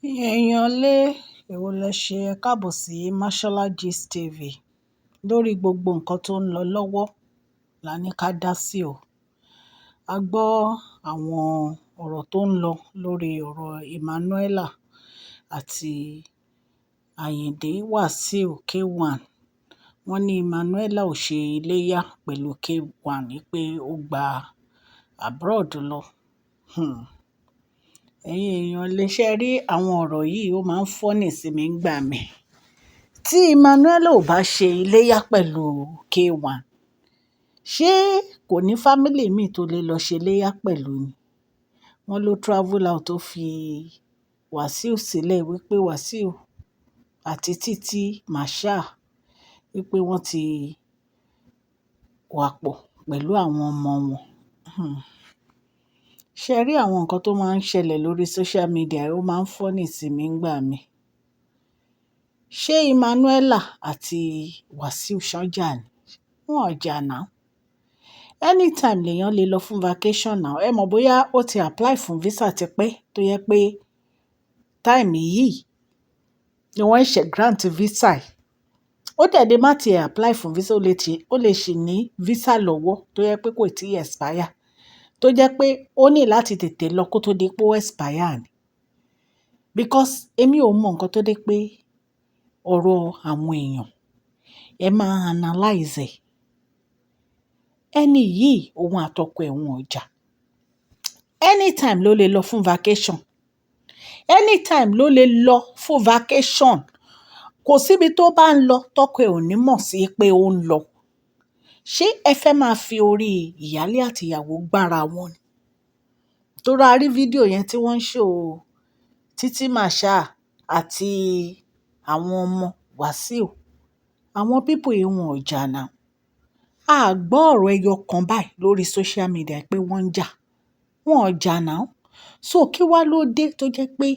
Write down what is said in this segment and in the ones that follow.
Ẹ̀yin èèyàn lé, èwo lẹ ṣe? Ẹ káàbọ̀ sí Mashola Gist TV. Lórí gbogbo nǹkan tó ń lọ lọ́wọ́ la ní ká dá sí o. A gbọ́ àwọn ọ̀rọ̀ tó ń lọ lórí ọ̀rọ̀ Emmanuela àti Ayinde Wasiu K1. Wọ́n ní Emmanuela ò ṣe iléyá pẹ̀lú K1, pé ó gba abroad lọ. Hmm. Ẹ̀yin èèyàn lè ṣe rí àwọn ọ̀rọ̀ yìí, ó máa ń funny sí mi ńgbà mí. Tí Emmanuela ò bá ṣe iléyá pẹ̀lú K1, ṣé kò ní family mi tó lè lọ ṣe iléyá pẹ̀lú ni? Wọ́n ló travel out, ó fi Wasiu sílẹ̀, wípé Wasiu àti Títí Marshal, wípé wọ́n ti wà pọ̀ pẹ̀lú àwọn ọmọ wọn. Ṣé rí àwọn nǹkan tó máa ń ṣẹlẹ̀ lórí social media, ó máa ń funny sí mi ńgbà mí. Ṣé Emmanuela àti Wasiu ṣọ́n jà ni? Wọ́n ò jà now. Anytime lèyàn lè lọ fún vacation now. Ẹ mọ̀ bóyá ó ti apply fún visa tipẹ́, tó yẹ pé time yìí ni wọ́n ṣẹ̀ grant visa ẹ̀. Ó dẹ̀ lè má ti apply fún visa, ó lè ṣì ní visa lọ́wọ́ tó yẹ pé kò tí expire. Tó jẹ́ pé ó ní láti tètè lọ kó tó di pé ó expire ni. Because èmi ò mọ nǹkan tó dé pé ọ̀rọ̀ àwọn èèyàn, ẹ máa analyze ẹ̀. Ẹni yìí, òun àtọkọ ẹ̀, wọn ò jà. Anytime ló lè lọ fún vacation. Anytime ló lè lọ fún vacation. Kò síbi tó bá ń lọ tọkọ ẹ̀ ò ní mọ̀ sí pé ó ń lọ. Ṣé ẹ fẹ́ máa fi orí ìyálé àti ìyàwó gbára wọn ni? Torí a rí fídíò yẹn tí wọ́n ń show Títí Marshal àti àwọn ọmọ Wasiu. Àwọn people yìí, wọn ò jà now. A gbọ́ ọ̀rọ̀ ẹyọ kan báyìí lórí social media pé wọ́n ń jà. Wọn ò jà now. So kí wá ló dé tó jẹ́ pé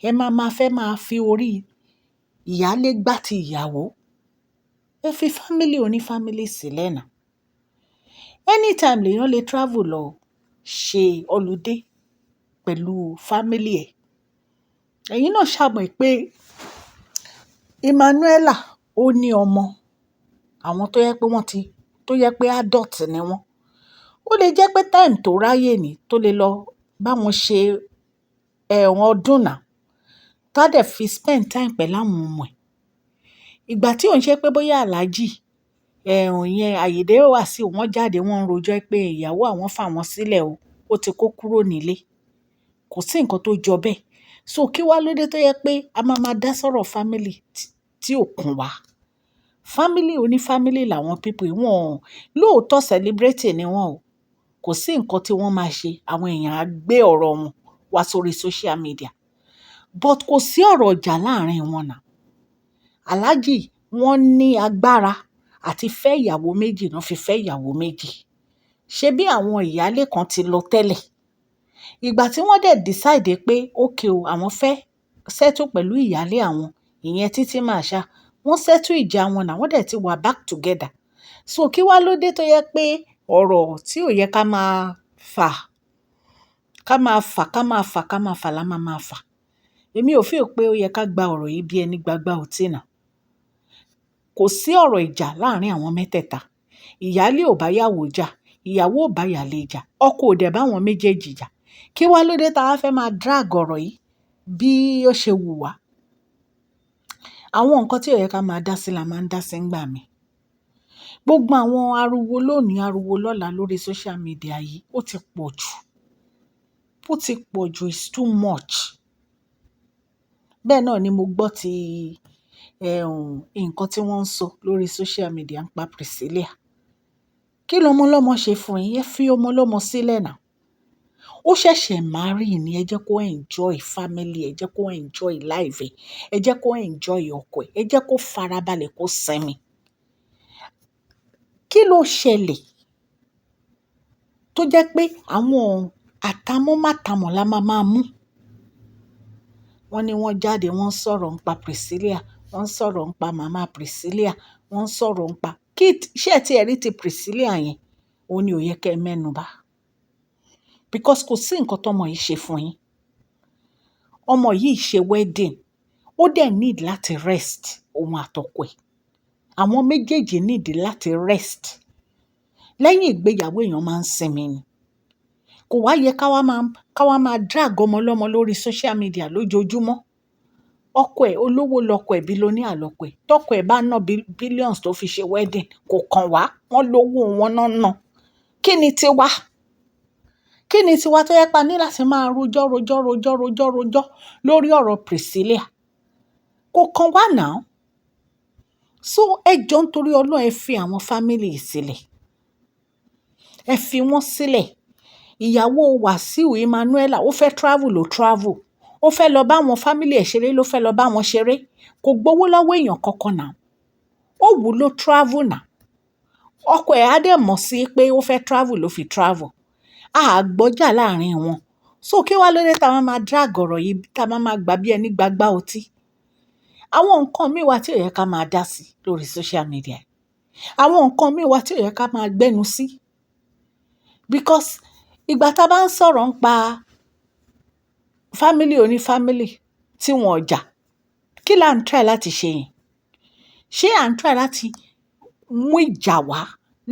ẹ máa ma fẹ́ máa fi orí ìyálé gbá ti ìyàwó? Ẹ fi family oní family sílẹ̀ now. Anytime lèyàn lè travel lọ ṣe holiday pẹ̀lú family ẹ̀. Ẹ̀yin náà ṣà mọ̀ pé Emmanuela ó ní ọmọ, àwọn tó yẹ pé wọ́n ti, tó yẹ pé adult ni wọ́n. Ó lè jẹ́ pé time tó ráyè ní tó lè lọ bá wọn ṣe ẹ̀wọ̀n ọdún now, tá dẹ̀ fi spend time pẹ̀lú àwọn ọmọ ẹ̀. Ìgbà tí ò ń ṣe pé bóyá Alhaji, ẹ̀hún yẹn Ayinde Wasiu, wọ́n jáde, wọ́n ń rojọ́ pé ìyàwó àwọn fà wọ́n sílẹ̀ o, ó ti kó kúrò nílé. Kò sí nǹkan tó jọ bẹ́ẹ̀. So kí wá ló dé tó yẹ pé a máa ma dá sọ̀rọ̀ family tí ò kàn wá? Family oní family làwọn people yìí, wọ́n lóòótọ́ celebrity ni wọ́n o. Kò sí nǹkan tí wọ́n máa ṣe, àwọn èèyàn á gbé ọ̀rọ̀ wọn wá sórí social media. But kò sí ọ̀rọ̀ ìjà láàárín wọn now. Alhaji wọ́n ní agbára àti fẹ́ ìyàwó méjì náà fi fẹ́ ìyàwó méjì. Ṣé bí àwọn ìyálé kan ti lọ tẹ́lẹ̀? Ìgbà tí wọ́n dẹ̀ decide pé okay o, àwọn fẹ́ settle pẹ̀lú ìyálé àwọn, ìyẹn Títí Marshal, wọ́n settle ìjà wọn now, wọ́n dẹ̀ ti wà back together. So kí wá ló dé tó yẹ pé ọ̀rọ̀ tí ò yẹ ká máa fà, ká máa fà, ká máa fà, ká máa fà lá máa máa fà. Èmi ò feel pé ó yẹ ká gba ọ̀rọ̀ yìí bí ẹni gbagba ọtí now. Kò sí ọ̀rọ̀ ìjà láàárín àwọn mẹ́tẹ̀ẹ̀ta. Ìyálé ò bá ìyàwó jà, ìyàwó ò bá ìyálé jà, ọkọ ò dẹ̀ bá àwọn méjèèjì jà. Kí wá ló dé táa fẹ́ máa drag ọ̀rọ̀ yìí bí ó ṣe wù wá? Àwọn nǹkan tí ò yẹ ká máa dá sí la máa ń dá sí ńgbà mí. Gbogbo àwọn ariwo lónìí, ariwo lọ́la lórí social media yìí, ó ti pọ̀ jù. Ó ti pọ̀ jù, it's too much. Bẹ́ẹ̀ náà ni mo gbọ́ ti nǹkan tí wọ́n ń sọ lórí social media ń pa Priscilla. Kí lọmọ ọlọ́mọ ṣe fún yín? Ẹ fi ọmọ ọlọ́mọ sílẹ̀ now. Ó ṣẹ̀ṣẹ̀ marry ni, ẹ jẹ́ kó enjoy family, ẹ jẹ́ kó enjoy life ẹ, ẹ jẹ́ kó enjoy ọkọ ẹ, ẹ jẹ́ kó farabalẹ̀ kó sinmi. Kí ló ṣẹlẹ̀ tó jẹ́ pé àwọn àtàmọ́-mátàmọ́ la máa máa mú? Wọ́n ní wọ́n jáde, wọ́n ń sọ̀rọ̀ ń pa Priscilla, wọ́n ń sọ̀rọ̀ ń pa màmá Priscilla, wọ́n ń sọ̀rọ̀ ń pa kí ṣé ẹ tí ẹ rí ti Priscilla yẹn? Òun ni ò yẹ kí ẹ mẹ́nu bà. Because kò sí nǹkan tó ọmọ yìí ṣe fún yín. Ọmọ yìí ṣe wedding, ó dẹ̀ need láti rest, òun àtọkọ ẹ̀. Àwọn méjèèjì need láti rest. Lẹ́yìn ìgbéyàwó, èèyàn máa ń sinmi ni. Kò wá yẹ ká wá máa drag ọmọ ọlọ́mọ lórí social media lójoojúmọ́. Ọkọ ẹ̀, olówó lọkọ ẹ̀, billionaire lọkọ ẹ̀. Tọkọ ẹ̀ bá ná billions tó fi ṣe wedding, kò kàn wá. Wọ́n lówó wọn náà ná. Kí ni tiwa? Kí ni tiwa tó yẹ pa ní láti máa rojọ́, rojọ́, rojọ́, rojọ́, rojọ́ lórí ọ̀rọ̀ Priscilla? Kò kàn wá now. So ẹ jọ̀ọ́, nítorí Ọlọ́run, ẹ fi àwọn family sílẹ̀. Ẹ fi wọ́n sílẹ̀. Ìyàwó Wàsíù Emmanuela, ó fẹ́ travel, ó travel. Ó fẹ́ lọ bá àwọn family ẹ̀ ṣeré, ló fẹ́ lọ bá wọn ṣeré. Kò gbowó lọ́wọ́ èèyàn kankan now. Ó wù ú ló travel now. Ọkọ ẹ̀ á dẹ̀ mọ̀ sí pé ó fẹ́ travel ló fi travel. A gbọ́jà láàrin wọn. So kí wá ló dé tá a máa drag ọ̀rọ̀ yìí, tá a máa gbà bí ẹni gbagba ọtí? Àwọn nǹkan míì wà tí ò yẹ ká máa dá sí lórí social media. Àwọn nǹkan míì wà tí ò yẹ ká máa gbẹ́nu sí. Because ìgbà tá a bá ń sọ̀rọ̀ ń pa family oní family tí wọn ò jà, kí là ń try láti ṣe yẹn? Ṣé à ń try láti mú ìjà wá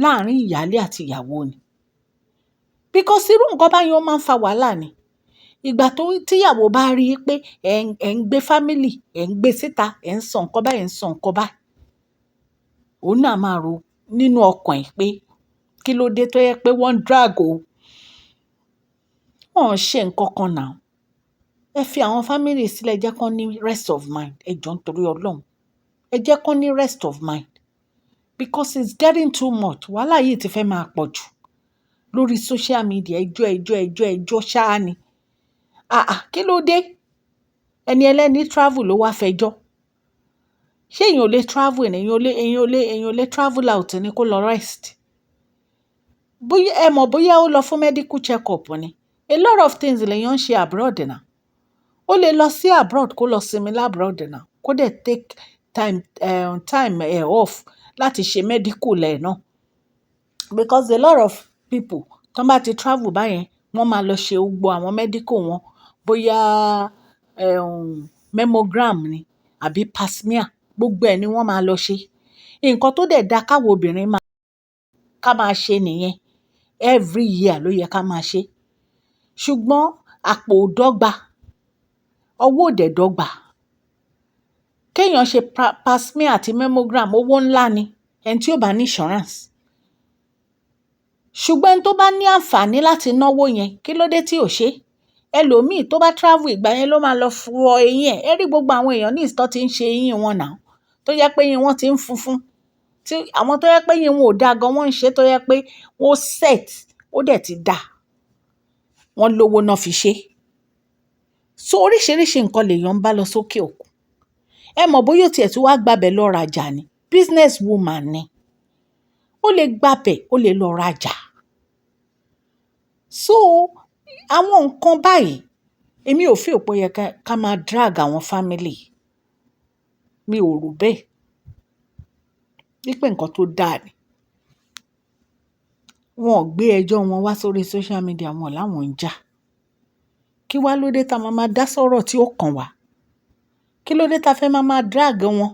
láàárín ìyálé àti ìyàwó ni? Because irú nǹkan báyẹn, ó máa ń fa wàhálà ni. Ìgbà tó tí ìyàwó bá rí i pé ẹ̀ ń gbé family, ẹ̀ ń gbé síta, ẹ̀ ń sọ nǹkan báyìí, ẹ̀ ń sọ nǹkan báyìí, òun náà máa ro nínú ọkàn ẹ̀ pé kí ló dé tó yẹ pé wọ́n ń drag òun. Wọ́n ò ṣe nǹkan kan now. Ẹ fi àwọn family sílẹ̀, jẹ́ kí wọ́n ní rest of mind. Ẹ jọ̀ọ́, nítorí Ọlọ́run. Ẹ jẹ́ kí wọ́n ní rest of mind because it's getting too much. Wàhálà yìí ti fẹ́ máa pọ̀ jù lórí social media. Ẹjọ́, ẹjọ́, ẹjọ́, ẹjọ́ ṣáá ni. Ah ah, kí ló dé? Ẹni ẹlẹ́ni travel ló wá fẹjọ́. Ṣé èèyàn ò lè travel ni? Èèyàn ò lè travel out ni kó lọ rest? Bóyá ẹ mọ̀ bóyá ó lọ fún medical check up ni. A lot of things lèèyàn ń ṣe abroad now. Ó lè lọ sí abroad, kó lọ sinmi labroad now, kó dẹ̀ take time ẹ̀ off láti ṣe medical ẹ̀ náà. Because a lot of people tó bá ti travel báyẹn, wọ́n máa lọ ṣe gbogbo àwọn medical wọn, bóyá mammogram ni àbí pap smear, gbogbo ẹ̀ ni wọ́n máa lọ ṣe. Nǹkan tó dẹ̀ da káwa obìnrin máa ká máa ṣe nìyẹn. Every year ló yẹ ká máa ṣe. Ṣùgbọ́n àpò ò dọ́gba, ọwọ́ ò dẹ̀ dọ́gba. Kéèyàn ṣe pap smear àti mammogram, owó ńlá ni, ẹni tí ò bá ní insurance. Ṣùgbọ́n ẹni tó bá ní àǹfààní láti náwó yẹn, kí ló dé tí ò ṣe? Ẹlòmíì tó bá travel, ìgbà yẹn ló máa lọ fọ eyín ẹ̀. Ẹ rí gbogbo àwọn èèyàn ní ìsìn tó ti ń ṣe eyín wọn now, tó jẹ́ pé eyín wọn ti ń funfun. Tí àwọn tó jẹ́ pé eyín wọn ò da gan, wọ́n ń ṣe tó jẹ́ pé ó set, ó dẹ̀ ti da. Wọ́n lówó náà fi ṣe. So oríṣiríṣi nǹkan lèèyàn ń bá lọ sókè òkun. Ẹ mọ̀ bóyá ó tiẹ̀ tún wá gbabẹ̀ lọ rajà ni. Business woman ni. Ó lè gbabẹ̀, ó lè lọ rajà. So àwọn nǹkan báyìí, èmi ò feel pé ó yẹ ká máa drag àwọn family. Mi ò rò bẹ́ẹ̀. Wípé nǹkan tó dáa ni. Wọn ò gbé ẹjọ́ wọn wá sórí social media, wọn láwọn ń jà. Kí wá ló dé tá máa máa dá sọ́rọ̀ tí ó kàn wá? Kí ló dé tá fẹ́ máa máa drag wọn?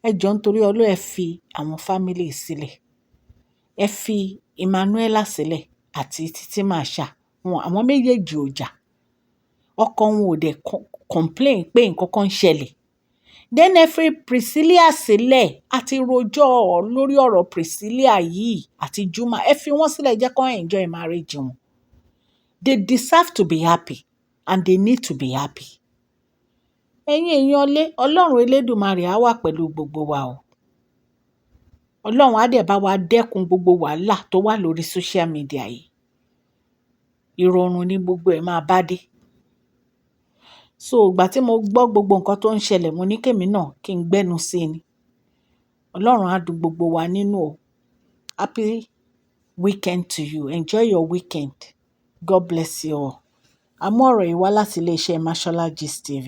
Ẹ jọ̀ọ́, nítorí Ọlọ́run, ẹ fi àwọn family sílẹ̀. Ẹ fi Emmanuela sílẹ̀ àti Títí Masha. Wọn, àwọn méjèèjì ò jà. Ọkọ wọn ò dẹ̀ complain pé nǹkan kan ń ṣẹlẹ̀. Then ẹ fi Priscilla sílẹ̀. A ti rojọ́ lórí ọ̀rọ̀ Priscilla yìí àti Juma. Ẹ fi wọ́n sílẹ̀, jẹ́ kó enjoy marriage wọn. They deserve to be happy and they need to be happy. Ẹ̀yin èèyàn lé, Ọlọ́run Elédùmarè á wà pẹ̀lú gbogbo wa o. Ọlọ́run á dẹ̀ bá wa dẹ́kun gbogbo wàhálà tó wà lórí social media yìí. Ìrọ̀rùn ni gbogbo ẹ̀ máa bá dé. So ìgbà tí mo gbọ́ gbogbo nǹkan tó ń ṣẹlẹ̀, mo ní kèmí náà kí n gbẹ́nu sí i ni. Ọlọ́run á dùn gbogbo wa nínú o. Happy weekend to you. Enjoy your weekend. God bless you all. A mú ọ̀rọ̀ yìí wá láti iléeṣẹ́ Mashola Gist TV.